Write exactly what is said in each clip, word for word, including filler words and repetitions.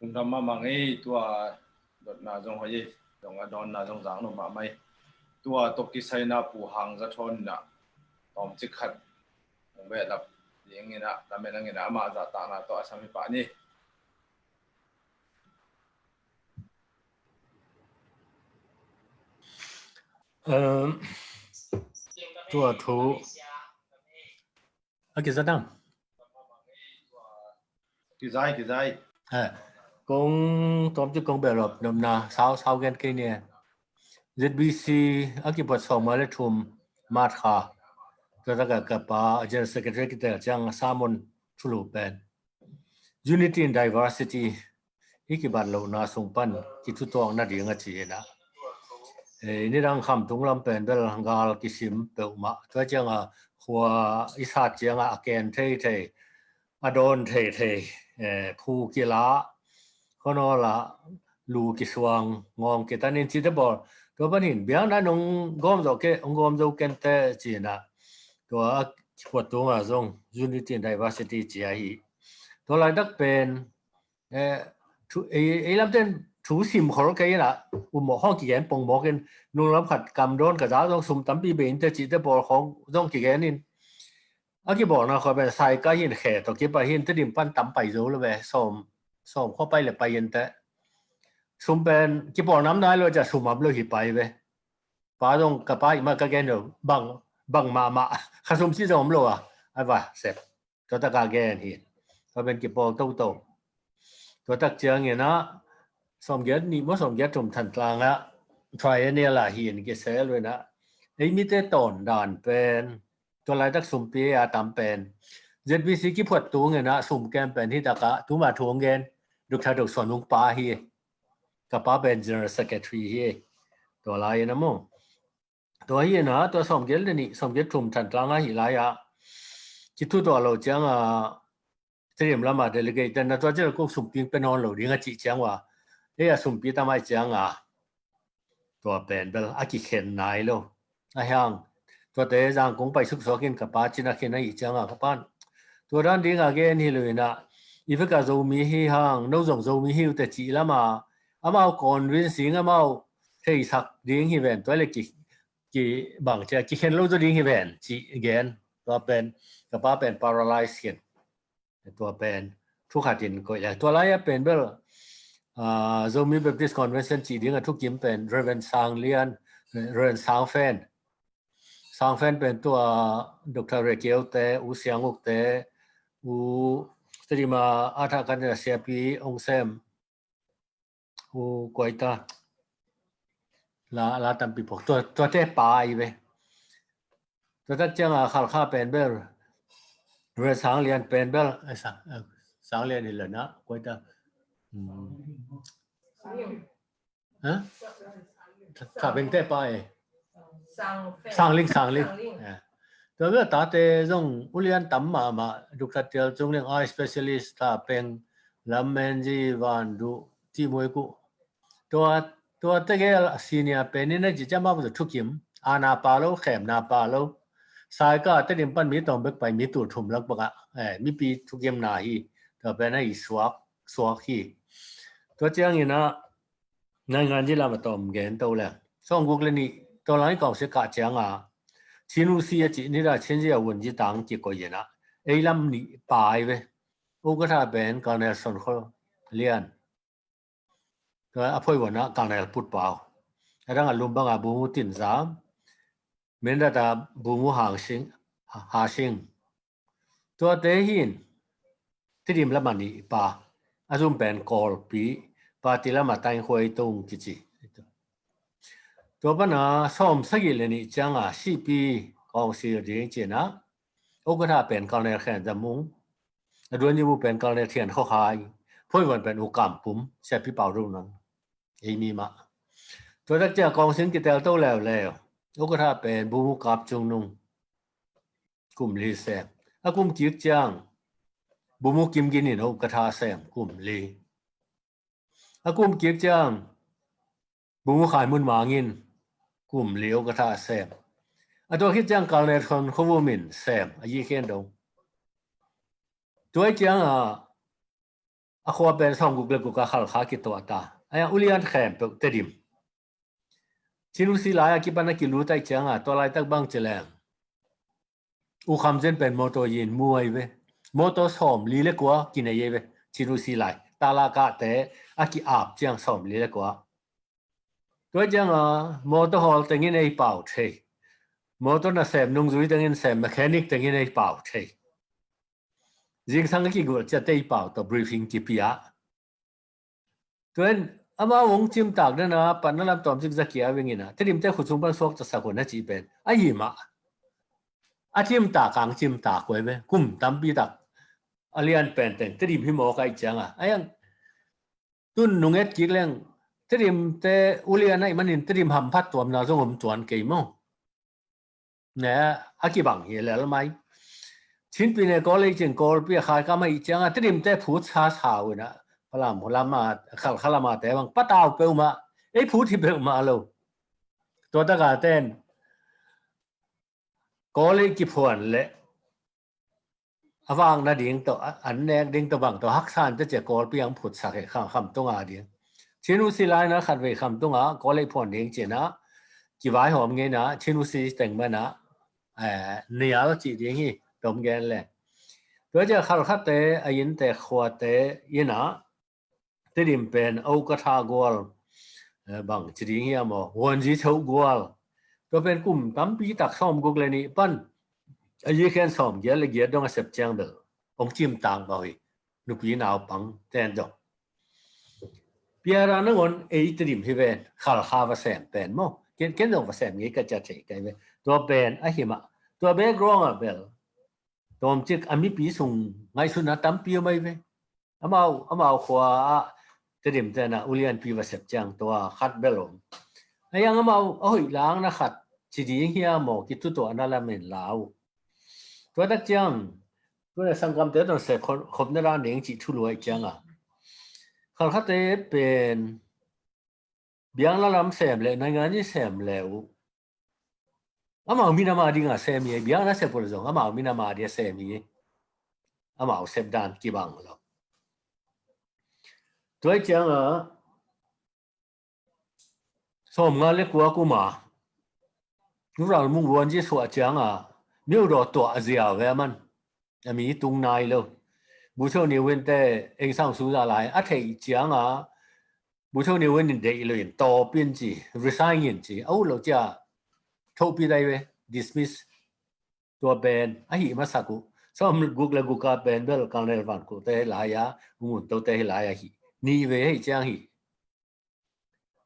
Lungdam mahmah ngei, tua dotna zong hoih ei, zong a dawnna zong zang lo mahmah ei. Tua tawh kisaina Pu Hang Za Thawn in ah tawmcik khat hong behlap dingin ah lamen angin ah amah zahtakna tawh a sam hi pah ni. Tua thu a kizat ang. Kizai, kizai. Kong tawmcik kong behlap nopna sau sau gen kei ni. ZBC a kipat sawm le thum March kha, tua taka ka pa General Secretary kitel ciang a sermon thulu pen Unity in Diversity i kibat lohna sung pan kithutuak nading a ci in ah. Nidang khamtung lam pen bel gal kisim peuhmah, tua ciang a khua i sat ciang a a ken theithei, a dawn theithei, phu kila, khonawla lu kisuang, ngawng kitanin cite bawl. Tua panin biakna nong gawm zawh kei, hong gawm zo kente ci in ah. Tua a kipuat tunga zong Unity in Diversity ci ahi. Tua laitak pen ei lamten thu sim khol kei in ah, ummawh khawng kigen pongmawk in, nunglam khat kam dawn ka za zong sum tampi bei inte cite bawl khawng zong kigen in. A kibawlna khua pen Saikai hin khe tawh kipai hin Tedim pan tam pai zo lo ve, sawm, sawm khua pai le pai inte. Sum pen kibawl nam nai lo cia sum am lo hi pai ve. Pa zong ka pa i ma ka gen lo bang, bang mahmah kha sum ci zong om lo a, a va sep. Tua taka gen hi. Tua pen kipawl toto. Tua tak ciangin ah sawmgiat nih maw sawmgiat thum Thantlang ah triennial ah hin kisel in ah ei mite tawn dan pen tua laitak sumpi a tam pen ZBC kiphuat tungin ah sum kem pen hi taka tuma thu hong gen Doctor Dok Suan Ung pa hi. Ka pa pen General Secretary hi. Tua lai in ah maw. Tua hi in ah, tua sawmgiat le nih, sawmgiat thum Thantlang ah hi lai ah kithutuak lo ciang a Tedim lam a delegate ten na tua ciang kong sumpi pen hong lo ding a cih ciang ua, ei a sumpi tam ai ciang a tua pen bel a kikhen nai lo. A hiang tuate zang kong pai suksuak in ka pa cin a khen a hi ciang a ka pan tua dan ding a gen hi lo in ah, i vek a Zomi hi hang, no zong Zomi hi uh te cih lam a amau convincing, amau theisak ding hi ven, tua le ki, ki bang cia kikhen lo zaw ding hi ven cih gen. Tua pen ka pa pen paralyze hin. Tua pen thu khat in koih le tua lai a pen bel Zomi Baptist Convention cih ding a thukim pen Reverend Sang Lian, Reverend Sang Fen. Sang Fen pen tua Doctor Rekeu te, U Siang Uk te, U Tedim a a thah kan a siapi hong sem U Kuaita, la, la tampi phawk. Tua, tuate pa ahi ve. Tua tak ciang a Khalkha pen bel Reverend Sang Lian pen bel, eh, Sang, eh, Sang Lian hi lo na, Kuaita. Hmm. Ha? Kha Bengte pa e. Sang Ling, Sang Ling. Tua bel tate zong ulian tam mahmah, Doctor Tial Cung Ling, eye specialist, Tha Peng, Lam Menzi, Van Duh, Ti Muai Kuh. Tua, tua tegel senior pen in a ci ciang mah thukim, ana pa lo, khemna pa lo. Saika Tedim pan mi tawm bek pai, mi tul thum lak bangah, eh, mipi thukimna hi. Tua pen a hi suak, suak hi. Tua ciangin a naingan di lam a tawm gen to le. Sawmguk le nih, tua lai kawng se kah ciang a Chin U C a ci ni da Chin Zia Wun Zi Tang kikoih in a ei lam nih pa ahi ve. Ukatha pen Colonel Son Kho Lian. Tua a phoivuan a Colonel Put Pau. A dang a lum bang a Bumu Tin Zam. Mindat a Bumu Hang Sing, Ha Sing. Tuate hin Tedim lam a nih pa, a zum pen Kawlpi, Pati lam a Taing Khuai Tung kici. Tua pan a sawm sagih le nih ciang a C P kawng sil ding cin a, ukatha pen Colonel Khen Za Mung, a duan yu pen Colonel Thian Kho Khai, phoivuan pen U Kam Pum, siapi Pau Rung Nang. Ei mi mah. Tua tak ciang kawng sing kitel to leuleu. Ukatha pen Bumu Kap Cung Nung. Kum li sem. A kum kik ciang Bumu Kim Gin in ukatha sem. Kum li. A kum kik ciang Bumu Khai Mun Mang in kum li ukatha sem. A tua khit ciang Colonel Thon Kho Vum in sem. A yi khen dong. Tua ciang a a khua pen sawmguk le guk a Khalkha kituah ta. A yang ulian khempeuh Tedim. Chin U C lai a kipan a kilut ahih ciangin, tua laitak bang ci leng, U Kham Zen pen motor inn mu ahi ve. Motor sawmli le kua kinei ahi ve. Chin U C lai. Talakahte a ki-ap ciang sawmli le kua. Tua ciangin motor hawl tengin ei pau thei. Motor nasem nungzui tengin sem, mechanic tengin ei pau thei. Zingsang a kigulh ciang ei pau tawh briefing kipia. Tua in amau hong cimtak dan a, patna lam tawm cik za kia vingin a, Tedim te khut sung pan suaktasak un a cih pen ahi mah. A cimtak ang cimtak uh ahi ve, kum tampi tak a lian pen teng Tedim hi mawk ahih ciangin. A yang tun nung et kik leng, Tedim te ulian ahih manin Tedim hamphat tuamna zong om tuan kei maw. Ne, a kibang hi lel mai. Chin Pyine College in Kawlpi a khai kam ahih ciangin Tedim te phut sa sa uh in a, Falam lam a, Khalkha lam a te bang patau peuhmah, ei phut hi peuhmah lo. Tua tak a ten College kiphuan le a vak nading tawh, a, an nek ding tawh bang tawh haksa in teh cia Kawlpi ang phutsak hi, Kham, Khamtung a ding. Chin U C lai na khatvei Khamtung a College phuan ding ci-in a kivaihawm ngei in a, Chin U C teng man a, eh, nial cih ding hi, tom gen leng. Tua cia Khalkhate a innte, khuate in a, Tedim pen Okatha gual, eh, bang ci ding hiam aw, Wanzi Cho gual. Tua pen kum tampi tak, sawmguk le nih pan a yi khen sawmgiat le giat dong a sep ciang bel hong cimtak mah hi, nupi naupang ten zong. Piara nangawn ei Tedim hi ven, Khalkha va sem pen maw. Ken, ken zong va sem ngei ka cia thei kai ve. Tua pen ahi mah. Tua background ah bel tawmcik a mipi sung ngaihsutna tampi om ahi ve. Amau, amau khua ah Tedim ten a ulianpi va sep ciang tua khat bel om. A yang amau a hoih langna khat ci ding hiam aw, kitutuahna lam in la uh. Tua tak ciang, tua le sanggamte tawh sep khop, khopna dan ding cih thulu ahih ciangin, Khalkhate pen biakna lam sem le, naingan i sem le uh, amau minam a ding a sem hi, biakna sep uh le zong amau minam a ding a sem hi. Amau sep dan kibang lo. Tua ahih ciangin, sawmnga le kua kum a, Nu Ral Mung Wanzi suah ciangin, Myodaw tuah a ziau ve a man. A mi tung nai lo. Bu Cho Ne Win te Aung San Suu Kyi lai a theih ciangin, Bu Cho Ne Win in deih lo in, tawp in ci, resign in ci, a ut lo cia, thopit ahi ve, dismiss. Tua pen a hih masak uh. Sawmguk le guk a pen bel Colonel Van Kut te hi lai a, U Nguan To te hi lai a hih. Nih vei ahih ciang hih.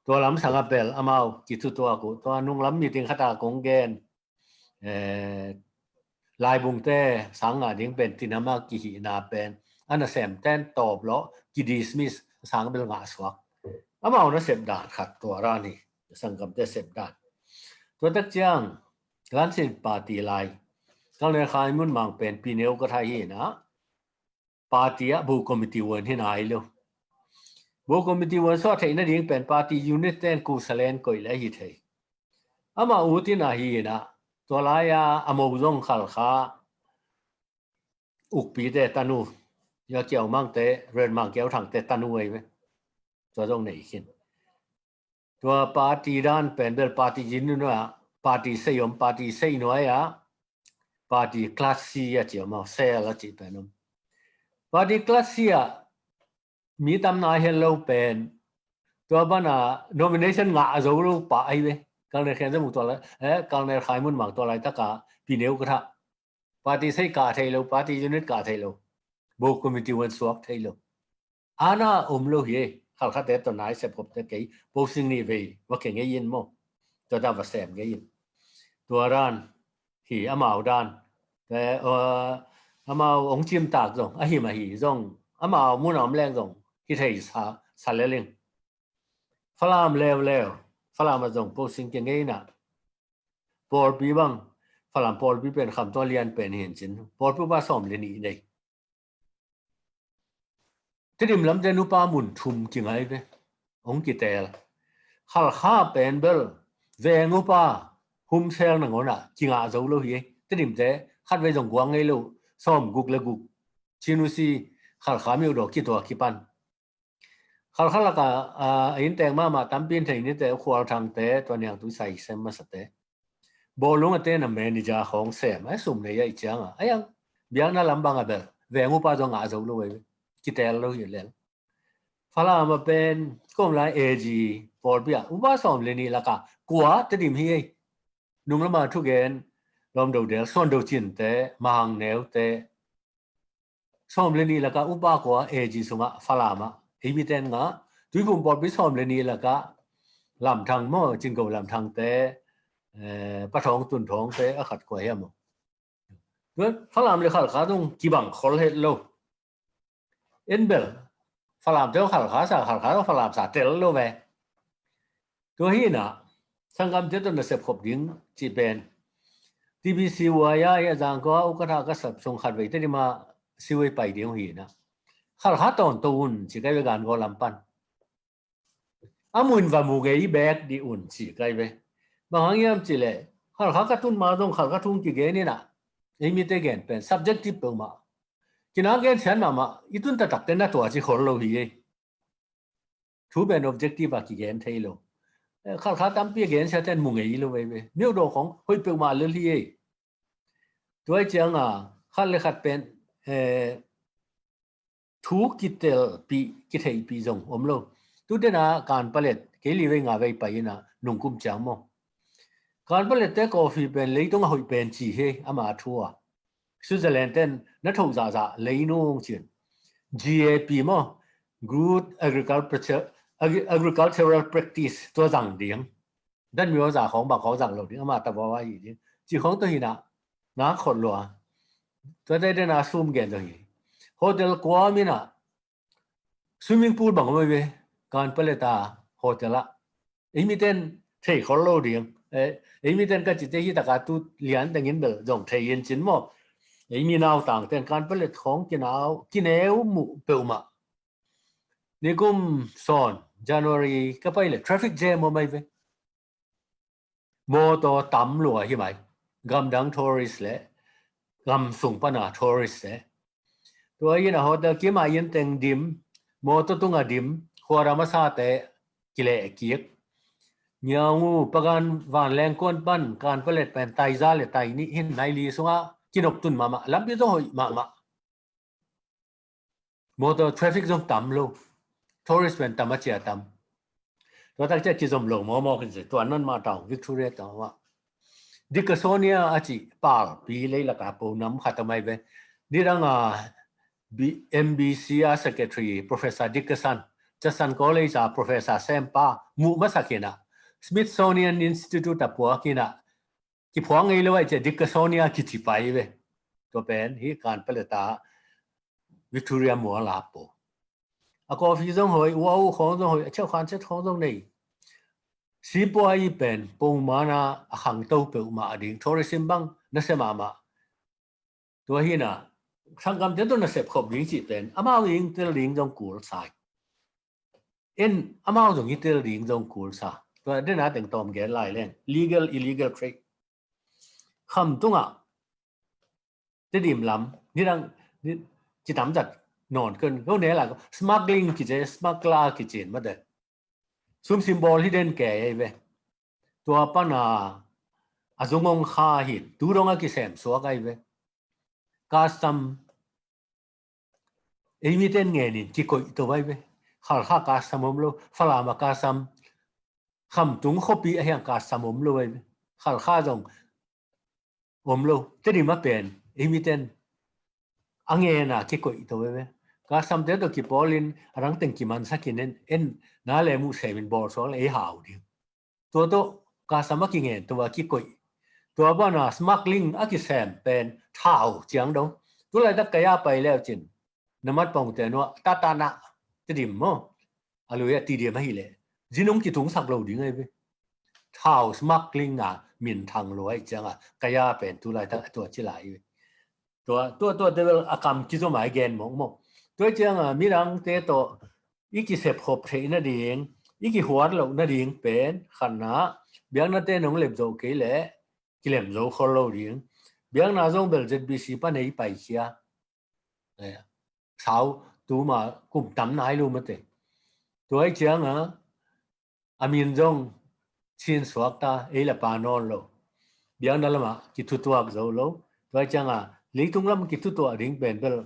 Tua lam sangah bel amau kitutuak uh. Tua nunglam meeting khat ah kong gen, eh, Laibungte sang ngah ding pen tinam a kihihna pen a nasem ten tawp lawh, kidismiss, sang bel ngah suak. Amau nasep dan khat tua dan hi, sanggamte sep dan. Tua tak ciang Lansin party lai, Colonel Khai Mun Mang pen Pyine Ukatha hi in a, party ah bu committee one hi nai lo. Bu committee one suah theih nading pen party unit ten kusa len koih le hi thei. Amah ut in a hi in a, tua lai a a mo zong Khalkha ukpite tanu, Ua Kiau Mang te, Ren Mang Kiau Thang te tanu ahi ve. Tua zong nei khin. Tua party dan pen bel party inn nuai ah, party sei om, party sei nuai ah, party class C a ci om, cell a ci pen om. Party class C ah mi tam nai het lo pen, tua ban a nomination ngah zo lo pah ahi ve. Colonel Khian Za Mung tua lai, eh, Colonel Khai Mun Mang tua laitak a Pyine Ukatha. Party sei kah thei lo, party unit kah thei lo. Bu committee one suak thei lo. Ana om lo hi, Khalkhate tawh nai sepkhop te kei, posting nih vei va khia ngei in maw. Tua dan va sem ngei in. Tua dan hi, amau dan. Te, uh, amau hong cimtak zong, a him a hi zong, amau mun a om leng zong hi thei sa, sa lel ing. Falam leuleu, Falam ah zong posting kia ngei in a. Pawlpi bang, Falam pawlpi pen Khamtung a lian pen hi in cin, pawlpi upa sawm le nih nei. Tedim lamte nupa mun thum kingai ve, hong kiteel. Khalkha pen bel veng upa humsel nangawn ah kingah zo lo hi. Tedimte khatvei zong guang ngei lo, sawmguk le guk, Chin U C Khalkha Myodaw kituak kipan Khalkha lakah a inntek mahmah tampi in thei nite, Khual Thangte, tua Niangtui Sai sem masate, bawlung a te na manager khawng sem a, sum nei a i cianga a iang biakna lam bang a bel veng upa zong ngah zo lo ei ve. Kitel lo hi lel. Falam a pen kom lai A G pawlpi ah upa sawm le nih lakah kua Tedim hi ei. Nunglama thugen Lawm Do Del, Suan Do Cinte, Mahang Neute, sawm le nih lakah upa kua A G sungah Falam ah ei miten ngah. Tuiphum pawlpi sawm le nih lakah Lam Thang maw, Cin Go Lam Thangte, eh, Pa Thawng Tun Thawngte, a khat kua hiam maw. Tua Falam le Khalkha zong kibang khol het lo. En bel Falamte Khalkha sa, Khalkha Falam sa tel lo ve. Tua hi inah sanggamte tawh nasep khop ding cih pen T B C Y a i a zangkua ukatha ka sap sung khat vei Tedim a siwei pai ding hi inah Khalkha tawnto un ci kai ve, Gangaw lam pan. A mun va mu ngei bek dih un ci kai ve. Bang hang hiam cih leh Khalkha ka tun ma zong Khalkha thu kigen inah ei mite gen pen subjective peuhmah. Kinak gen sian mahmah, i tun taktakte na tua ci khol lo hi ei. Thu pen objective a kigen thei lo. Eh, Khalkha tampi a gen siate mu ngei lo veve. Myo Do khawng hoih peuhmah lel hi ei. Tua cianga khat le khat pen, eh, thu kitelpih, kitheihpih zong om lo. Tu dena Kan Palet, kei li vei nga vei pai inah nungkum ciang maw. Kan Palet te coffee pen leitung a hoih pen ci hi ama thu a. Switzerland ten na thoh zahzah lei nung cin. G A P maw, Good Agriculture, Agri-, Agricultural Practice tua zang ding. Dan mi aw za khawng bang khawng zang lo ding, ama ta bawa hi ding. Ci khawng to hi na, na khot lua. Tua te dena sum gen to hi. Hotel kua mi na, swimming pool bang om ve, Kan Palet a hotel ah. Ei miten thei khol lo ding. Eh, ei miten ka cite hi taka tu lian tengin bel zong thei in cin maw. Ei mi nautang ten Kan Palet khawng kinau, kineu muh peuhmah. Nikum sawn, January ka pai le traffic jam om ai ve. Mawtaw tam lua hi mai. Gamdang tourist le gamsung pana tourist le. Tua in a hotel kim a in teng dim, mawtaw tunga dim, khuaram a sate kileh kik. Ngiangu pagan vanleng kuan pan Kan Palet pen taiza le tai nih hin nai li sunga kinop tun mahmah, lampi zong hoih mahmah. Mawtaw traffic zong tam lo. Tourist pen tam a cia tam. Tua tak cia kizom lo mawmaw kin se. Tua non ma tau Victoria tau ma. Dickinsonia a ci pal pi lei laka po nam khat a mai ve. Nidang a B-, M B C a secretary Professor Dickinson, Chasan College a Professor Sempa, muh masak hina. Smithsonian Institute a puak hina. Kiphuang ngei lo ai cia Dickinsonia kici pai ve. Tua pen hi Kan Palet a Victoria mual a po. A coffee zong hoi, ua u khawng zong hoi, a cheu khan chet khawng zong nei. Sipua i pen pongmana a khangto peuhmah a ding, tourism bang na se mahmah. Tua hina, sanggamte tawh na sep khop ding cih pen amau ing tel ding zong kul sai. En amau zong i tel ding zong kul sa. Tua dena teng tawm gen lai leng, legal, illegal trade. Kham tunga Tedim lam nidang, ni, citam zat nawn ken ko ne la, smuggling kice, smuggler kicin mate. Sum symbol hi den ke ei ve. Tua pana a zungong kha hin tu dong a kisem suak ai ve. Custom ei miten ngenin kikoih to ai ve. Khalkha custom om lo, Falama custom, Khamtung khopi a hiang custom om lo ai ve. Khalkha zong om lo. Tedim a pen ei miten a ngena kikoih to ai ve. Custom te to kipawlin a rang teng kimansakin en, en na le muh semin bawlsuak le ei hau ding. Tua tawh custom a kingen tua kikoih. Tua bana smuggling a kisem pen thau ciang dong. Tulaitak kaya pai leu cin. Namat pongte nua tatana Tedim maw. A lui a Tedim ahi le. Zinung kitungsak lo ding ai ve. Thau smuggling a min thang lo ai cianga kaya pen tulaitak a tua ci lai ve. Tua, tua, tua te bel a kam kizom ai gen mawkmawk. Tua cianga midangte tawh i kisep khop theih nading, i kihuat loh nading pen khatna, biaknate nong lep zo kei leh kilem zo khol lo ding. Biakna zong bel Z B C pan ei paikhia. Eh, sau tuma kum tam nai lo mate. Tua ih cianga a min zong chin suak ta, ei le pa nawn lo. Biakna lamah kithutuak zo lo. Tua ih cianga leitung lam kithutuak ding pen bel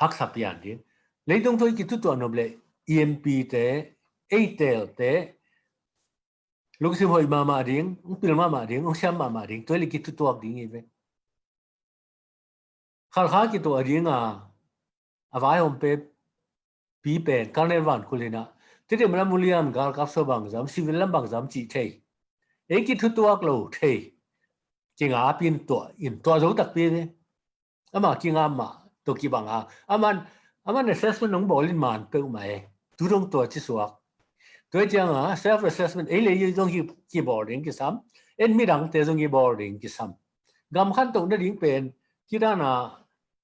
haksa pian ding. Leitung thu i kithutuak nop le EMP te, ei tel te, lungsim hoih mahmah ding, ung pil mahmah ding, ung siam mahmah ding, tua le kithutuak ding i ve. Khalkha kituah dinga a vaihawm pe pi pen Colonel Van Khul hinah, Tedim lam ulian galkap so bangzam, civil lam bangzam cih thei. Ei kithutuak lo thei. Kingapin tuah in tuah zo takpi ve. Amah kingap mah tawh kibang a, aman, aman assessment hong bawl in man peuhmah e. Tu dong tua ci suak. Tua cianga self assessment ei le ei zong hi kibawl ding kisam. En midangte zong hi bawl ding kisam. Gam khantoh nading pen kidana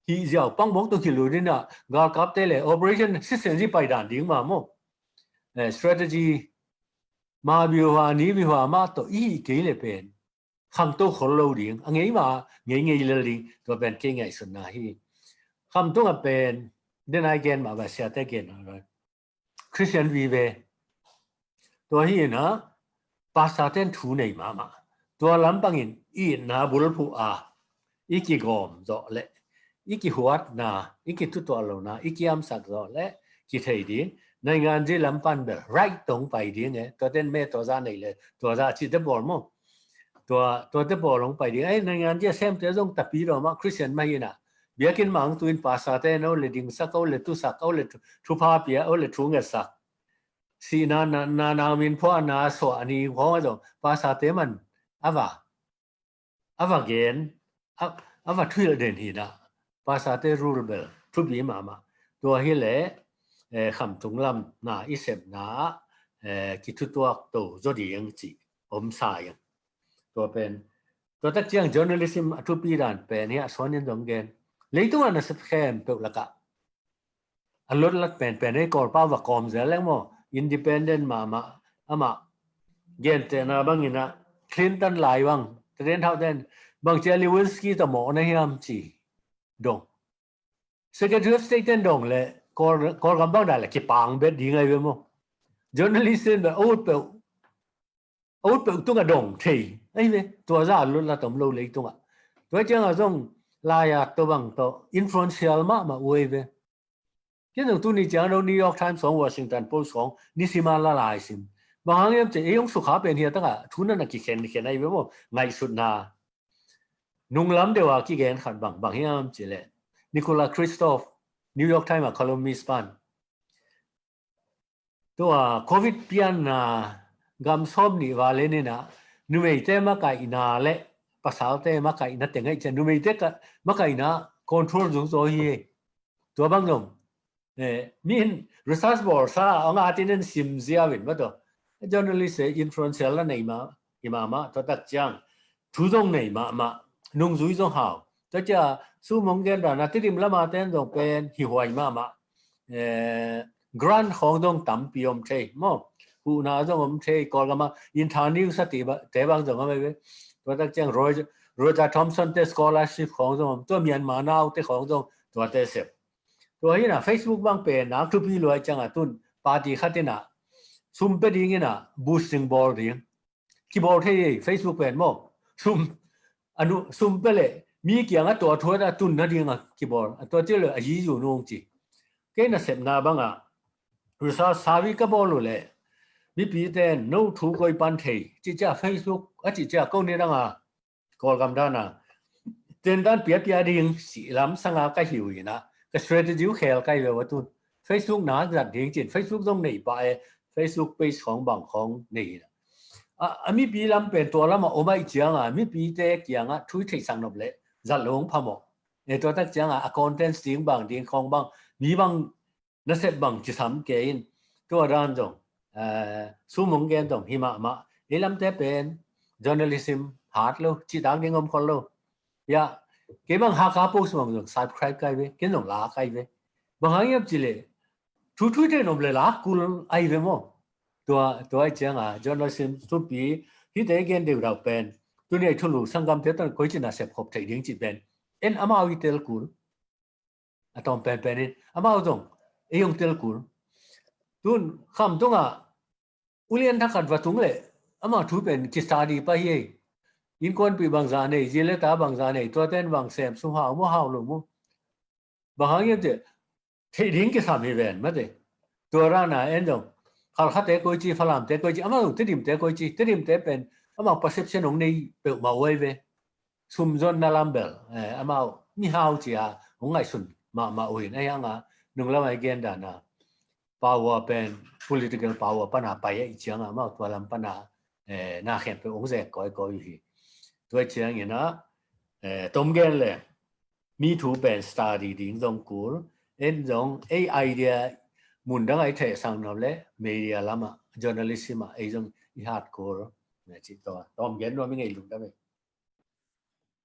hih ziau pang bawk tawh kiludina galkapte le operation sisen zi paidan ding mah maw? Eh, strategy, ma biuha ni biuha mah tawh i hih kei le pen khangto khol lo ding, a ngei mah ngei ngei lel ding, tua pen kei ngaihsutna hi. Kham tungah pen denai gen mah va siate gen a Christian vive. Tua hi inah pastor ten thu nei mahmah. Tua lampangin i itna bulphuh a i kigawm zawh le i kihuatna, i kithutuah lona, i kiamsak zawh le kithei ding. Naingan zi lampan bel right tong pai ding e. Tua ten me tua za nei le tua za cihte bawl maw? Tua, tuate bawl hong pai ding. Ei, naingan zi a semte zong tapi dawmah Christian mah hinah biakinn mah ang tuin pastor te no le dingsak, o le tusak, o le thupha pia, o le thu ngetsak. Sihna na, na, na min phuahna suah ni khawng a zong pastor te man a va, a va gen, a, a va thuhilh den hinah pastor te rule bel thupi mahmah. Tua hi le, eh, khamtung lam na i sepna, eh, kithutuak to zaw ding cih om sa ing. Tua pen, tua tak ciang journalism a thupi dan pen hi a suan in zong gen. Leitungah na sep khempeuh lakah a lotlat penpen ei Kawlpa va kawm zel leng maw? Independent mahmah, amah gentehna banginah Clinton lai bang, ten thau ten bang cia Lewinsky ta mawh na hiam ci dong. Secretary of State ten dong le Kawl, Kawlgam bang dan le kipang bet ding ai ve maw? Journalist ten beh a ut peuh, a ut peuh tungah dong thei ai ve. Tua za a lotlat om lo leitungah. Tua ciangah zong laiat tua bang tawh influential mahmah uh ai ve. Ken zong tuni ciang no New York Times khawng, Washington Post khawng nisima la lai sim. Bang hang hiam ci ei hong sukha pen hiatangah thu nana kikhen khen ai ve maw? Ngaihsutna nunglam deuh a kigen khat bang, bang hiam ci le Nicola Kristof, New York Times a columnist pan, tua covid pianna gam sawm nih val en inah numeite makaihna le pasalte makaihna teng aih cian numeite makaihna control zungzaw hi. Tua bang zong, eh, mi in research bawl sa a nga tinen sim ziau in mah tawh journalist e influential la nei mah i mahmah. Tua tak ciang thu zong nei mahmah, nungzui zong hau. Tua cia sumong gen dana Tedim lama ten zong pen hi huai mahmah. Eh, grant khawng zong tampi om thei maw? Huhna zong om thei, Kawlgama interview sa ti ba, te bang zong om ai ve. Tua tak ciang Roger, Roger Thomson te scholarship khawng zong om, tua Myanmar nau te khawng zong tuate sep. Tua hinah Facebook bang pen nak thupi luai ciangah tun party khat inah sum pe ding inah boosting bawl ding. Kibawl thei ei Facebook pen maw? Sum, a nu, sum pe le mi kiangah tua thuat a tun nadingah kibawl. A tua ci le a yizu nung ci. Kei nasepna bangah research survey ka bawl uh le mipite no thu koi pan thei cihcia Facebook a cihcia ko ni danga Kawlgam dana ten dan piapia ding si lam sanga ka hi uh inah ka strategy uh khel kai ve uh a tun. Facebook na zat ding cin Facebook zong nei pah e, Facebook page khawng bang khawng nei inah. A, a mipi lam pen tua lamah om aih cianga mipite kiangah thu i theihsak nop le zat lo hong phamawh. E tua tak cianga a contents ding bang ding khawng bang mi bang nasep bang kisam kei in tua dan zong, eh, sumong gen zong hi mahmah. Ei lamte pen journalism hat lo, cihtak ding om khol lo. Ya, kei bang Hakha Post bang zong subscribe kai ve, ken zong la kai ve. Bang hang hiam ci le thu thui thei nop le la kul ai ve maw? Tua, tua ai cianga journalism thupi hite gen deuh dau pen tuni ai thulu sanggamte tan koi cina sep khop thei ding ci pen en amau i tel kul. A tawm penpen in amau zong ei hong tel kul. Tun kham tungah ulian thakhat va tung leh amah thu pen kisa di pah hi. Innkuanpih bangzah nei, zi le ta bangzah nei, tuate in bang sem, sum hau maw hau lo maw, bang hang hiam cih theih ding kisam hi ven mate. Tua rana en zong Halkhate koici, Falamte koici, amah zong Tidimte koici, Tidimte pen amah perception hong nei peuhmah uh ahi ve. Sumzonna lam bel amau mihau cia hong ngaihsun mahmah uh in, ahi hanga nunglam ah i gen dana power pen, political power pana pai ahih cianga amau tua lam pana na khempeuh hong zek kawikawi uh hi. Tua ciangin ah tom gen le mi thu pen study ding zong kul, en zong ei idea mun dang ah i thehsang nop le media lamah, journalism ah ei zong i hat kul. Na cih tawh tom gen nuam i ngei lungdam ei.